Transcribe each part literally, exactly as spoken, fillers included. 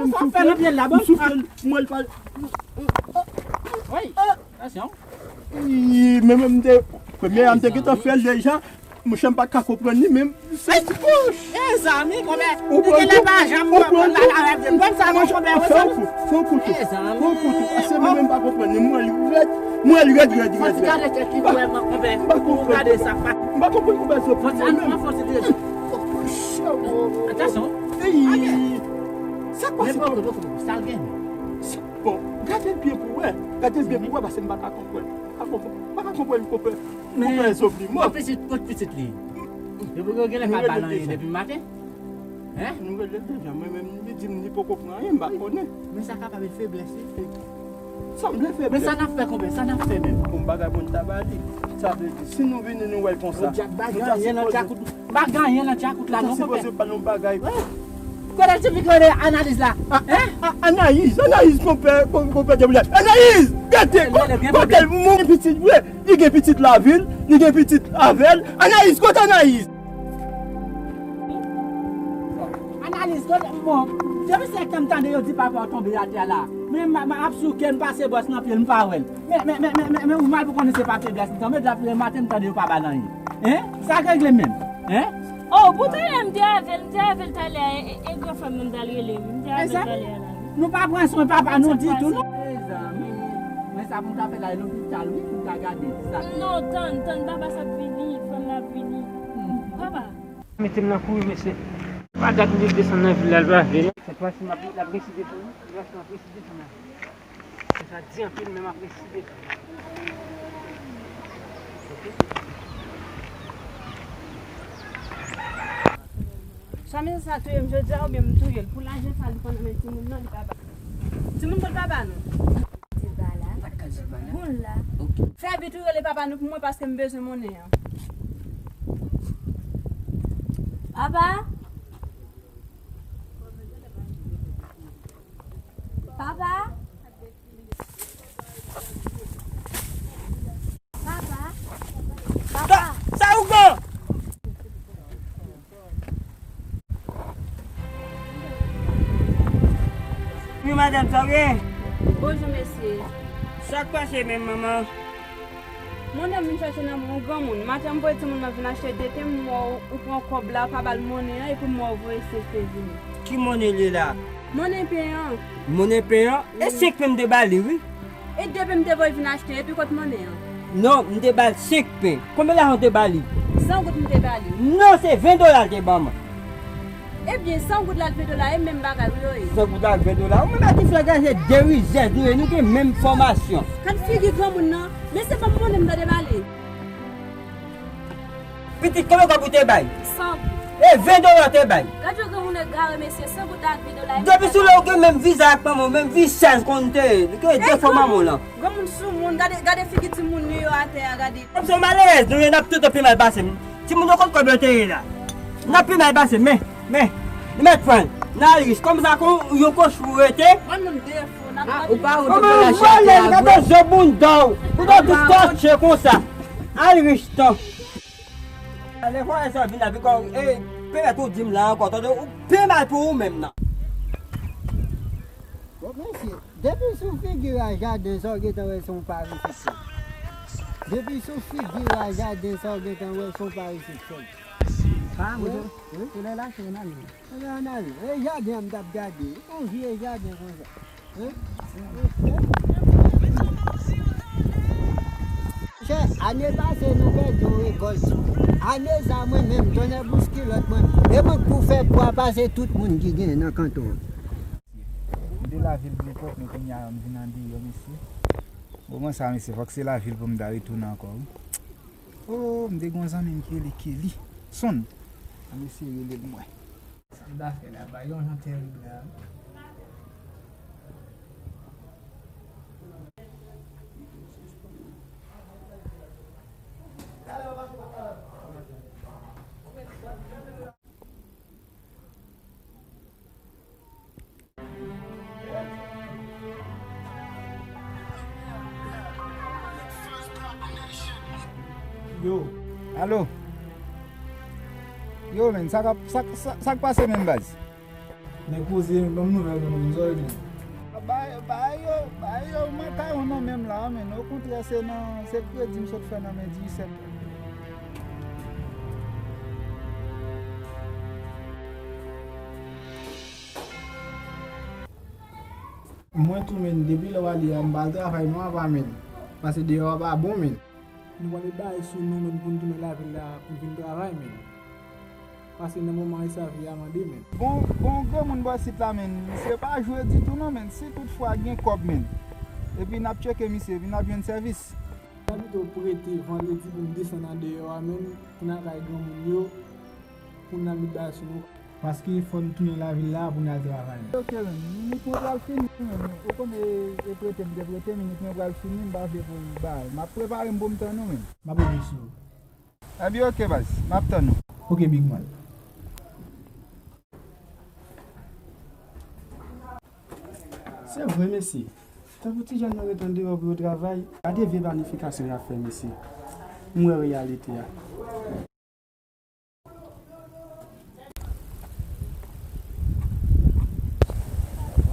Sa w fè nan pye l la, bon? M soufle, m wè l pa. Wi, tansyon. Ii, men, men, m te, premye a, m te gentan fè l deja. Monchè, m pa ka konprann li menm. Mezanmi, konpè, ou te genlè pa janm konprann bagay avèk m. Konsa, non, konpè, fè yon kout, fè yon kout, fè yon kout. Paske mwen menm pa konprann li. Mwen li rèd, mwen li rèd, rèd, rèd, rèd. Fò ti gade tèt li pou wè, konpè. M pa konprann. Gade sa, pa. M pa konprann konpè sa. Fò ti, an, an, fò ti. Atansyon. Eyi. Sa k pase, konpè? Sa l gen? Bon, gade l byen pou wè. Gade l byen pou wè, paske m pa ka konprann. Pa konprann, pa ka konprann konpè. Konpè Zobli, mò. Pitit, kot pitit li? Depi yo genlè pa ba l anyen depi maten. Hein? Nou rele deja, mwen menm li di m li poko pran anyen, m pa konnen. Men sa kapab e feblès li. Sanble feblès. Men sa n ap fè, konpè, sa n ap fè menm? Bon, bagay pou n ta ba li. Sa vle di, si nou vini nou wè l konsa, nou ta sipoze. Pa gen anyen nan djakout la non, konpè. Sipoze ba nou bagay. Kote ti fi ki rele Analiz la? Hein? Anayiz, Anayiz, konpè, konpè Deblè. Anayiz! Gade, kote l moun pitit vre? Li gen pitit lavil, li gen pitit avè l. Anayiz, kote Anayiz? Analiz, kote, bon, depi se ke m tande yo di papa w tonbe atè a la. Men m ap souke, m pase bwòs nan pye l, m pa wè l. Men, men, men, men, men, men ou mal pou konnen se pa feblès li tonbe, depi maten m tande yo pa ba l anyen. Hein? Sa k regle menm? Hein? Oh, pou talè m te avè l, m te avè l talè a, e, e, e gran frè m nan m t al rele wi, m te avè l talè a la wi. Nou pa pran swen papa nou ditou non. Mezanmi, men sa pou m ta fè la, e lopital wi, pou m ta gade sa. Non, tann, tann, papa sa ap vini, frè m nan ap vini. Papa. Mete m nan kouri, mesye. Pa gad m desann nan vil la, l pa vle non. Sèt fwa si m ap, l ap resi desann wi. L ap resi desann la. Sa di anpil, men m ap resi desann. Swa mezanmi sa touye m jodi a oubyen m touye l. Pou lajan sa li pran nan men timoun nan, li pa ba. Timoun pou l pa ba nou. Di bala. Bon la. Fè vit ou rele papa nou pou mwen paske m bezwen monnen an. Papa? Papa? Papa? Papa? Sa, sa ou gen? Wi, madanm, sa w gen? Bonjou, mesye. Sa k pase menm, manman? Monnen m vin chache nan men yon granmoun. Maten, m voye timoun nan vin achte de pen, m wè w, ou pran kòb la, ou pa ba l monnen an, epi m wè w voye senk pen vini. Ki monnen li la? Monnen pen an. Monnen pen an? E senk pen m te ba li, wi. E de pen m te voye vin achte, epi kot monnen an? Non, m te ba l senk pen. Konbyen lajan w te ba li? San goud m te ba li. Non, se ven dola l te ban mwen. Ebyen, san goud la ak ven dola, e menm bagay wi yo ye. San goud la ak ven dola. Ou menm ak ti frè gaje derizè nou ye, nou gen menm fòmasyon. Gad figi granmoun nan. Men se pa monnen m tande pale. Pitit, konbyen kòb ou te bay? San goud. E ven dola w te bay. Gad jan granmoun egare, mesye, san goud la ak ven dola. Depi sou lè ou gen menm vizaj ak manman w, menm visaj konn te ye. Li te de fwa manman w lan. Granmoun soumoun, gade, gade figi timoun nou yo atè a, gade. Kòm se yon malerèz nou ye, n ap toutan pi mal pase m. Timoun yo konn kòb yo te ye la. N ap pi mal pase, men, men, li mèt pran l. N al rich, kòm sa kon yon kochon ou rete. Granmoun defo, n ap gade. Ou pa wont ou pral achte atè a vre? Gade zo bounda w. Ou ta tou tòche konsa. Al rich tan. Lè vwayaj sa vin la, pi kò, e, pèmèt ou di m la ankò, tande, ou pi mal pou ou menm nan. Bon, mesye, depi sou figi a jaden sa w gentan wè se yon paresepsyon. Depi sou figi a jaden sa w gentan wè se yon paresepsyon. Pa mwen, wi, wi. Wi. Koulè la, se nan men. Koulè nan men. E jaden an m t ap gade, yon vye jaden konsa. Monchè, ane pase nou pèdi yon rekòlt. Ane sa mwen menm, tonnè bouskilòt mwen, e mwen k pou fè pwa pase tout moun ki genyen nan kanton an. M te lavil pou epòk, men kounye a m vin andeyò, mesye. Moman sa, mesye, fòk se lavil pou m ta retounen ankò, wi. O, m te gen yon zanmi m ki rele Kelly. Sonn. An mesye rele l mwen. Sa m ta fè la, bagay yo jan terib la. Yo, alo. Yo, men, sa k ap, sa, sa, sa k pase menm, baz? Nèg poze, ban m nouvèl, ban m zòrèy, men. Bagay, bagay yo, bagay yo makawon nan men m la, men. Okontrè, se nan, se kredi m sot fè nan men Diyisèt. Mwen tou, men, depi lè w ale a, m pa al travay non, apa, men. Paske deyò a pa bon, men. Nou pral bay sou nou, men, pou n tounen lavil la, pou n vin travay, men. Paske nan moman sa, vi a mande, men. Bon, bon, granmoun bò isit la, men. Misye pa jwe ditou, non, men. Si toutfwa gen kòb, men. Epi n ap tcheke misye, epi n ap jwenn sèvis. Sa pito prete vandredi pou n desann andeyò a, men, pou n al kay granmoun yo, pou n al met bagay sou nou. Paske fò n tounen lavil la pou n al travay. Ok, men, minit mwen pral fini, men. Ou konnen e prete m te prete, minit mwen pral fini, m pa vle pou l bay. M ap prepare m pou m tann ou, men. M ap obeyi ou. Ebyen, ok, baz. M ap tann ou. Ok, big man. Se vre, mesye. Tankou ti jèn yo ret andeyò pou yo travay. Gade vye planifikasyon y ap fè, mesye. M wè reyalite a.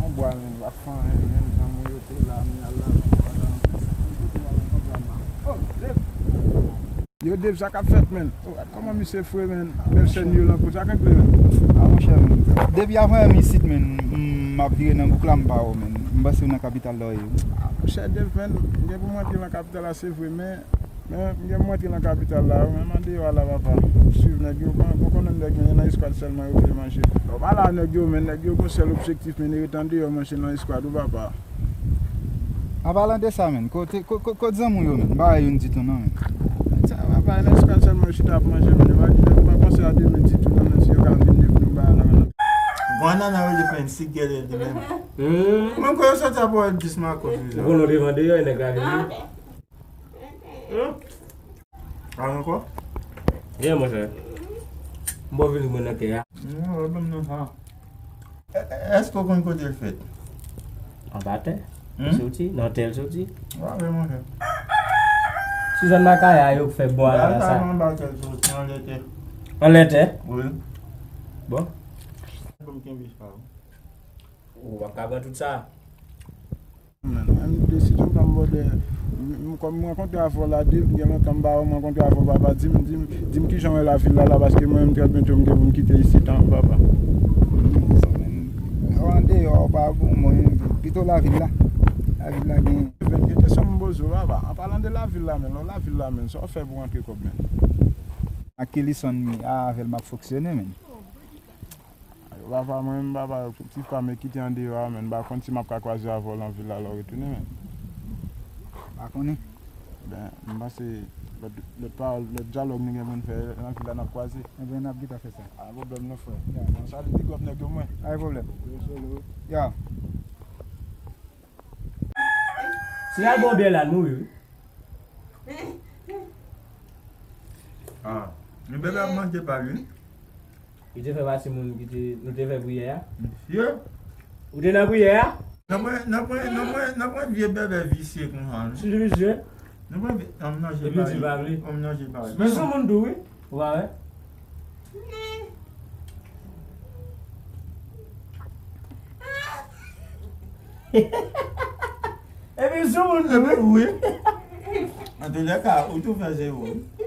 Yon bwa, men, pa fè anyen, men, jan mwen rete la, m al la, oh, Dave. Yo, Dave, sa k ap fèt, men? Oh, gad kòman misye fre, men. Bèl chèn yo lan kote, sa k antre, men? Ah, monchè, men. Depi avan m isit, men, m ap vire nan bouk la, m pa wè w, men. M panse w nan kapital la w ye. Ah, monchè, Dave, men, m gen pou m antre nan kapital la, se vre, men, men, m gen pou m antre nan kapital la, men, m andeyò a la, papa. Swiv nèg yo, bon, bon, konnen nèg yo, nan eskwad sèlman yo vle manje. Bon, pa la, nèg yo, men, nèg yo gon sèl objektif, men, rete andeyò, manje nan eskwad, wi, papa. An palan de sa, men, kote, ko-, ko-, kot zanmi w yo, men? M pa wè youn ditou, non, men. Sa va, pa nan eskwad sèlman yo chita ap manje, men yo pa, yo pa panse a demen ditou, non, men, si yo ka vin depi nou ba la, men. Bon, anana yo defann si gèlè li menm. Hmm. Mwen kwè yo soti ap wè dis makòs li. Ou konnen w te vande yo, nèg la vini. Hmm? Pa ankò? Byen, monchè. M bon vini mwen nan kè a. Non, wè ban m nan sa. E, e, èske w konn kote l fèt? Anba tè. Hmm? Soti, nan tè l soti. Wè, monchè. Sou zòn Makaya yo k fè bon a la sa. Anba tè l soti, anlè tè. Anlè tè? Wi. Bon. Ban m kenbe sa, wi. Ou p ap ka pran tout sa. Men, men, desizyon pa m bòdè. M, m, kòm m rankontre avè w la, di m, gen lontan m pa wè w, m rankontre avè w, papa, di m, di m, di m kijan w wè lavil la, la, paske mwen menm, trè byento, m gen pou m kite isit an, papa. An deyò, pa bon, mwen, pito lavil la. Lavil la gen. Gen kesyon m poze w, papa. An palan de lavil la, men, lò lavil la, men, sa w fè pou rantre kòb, men? Ak ki lisonn avè l m ap fonksyone, men. Papa, mwen menm, papa, ti pa m kite andeyò a, men m pa konn si m ap ka kwaze avè w nan vil la lè w retounen, men. Pa konnen. Ben, m panse lòt, lòt pawòl, lòt dyalòg nou gen pou n fè nan vil la, n ap kwaze. Ebyen, n ap gentan fè sa. Pa gen pwoblèm non, frè. Ya. Bon, salut, big up nèg yo, mwen. Pa gen pwoblèm. Yo, solo. Ya. Si y al bon byè la, nou wi. Ah, men bebe ap manje pa l, wi. Li te fè pati moun ki te, nou te fè priyè a. Mesye. Ou te nan priyè a? Nan pwen, nan pwen, nan pwen, nan pwen vye bebe visye konsa, non. Si li visye? Nan pwen vye, non, non, je pa vle. Epi di pa vle. Non, non, je pa vle. Men sou moun tou, wi. Ou pa wè? Epi sou moun tou, wi. Wi. Antoulèka, ou tou fè zewo, wi.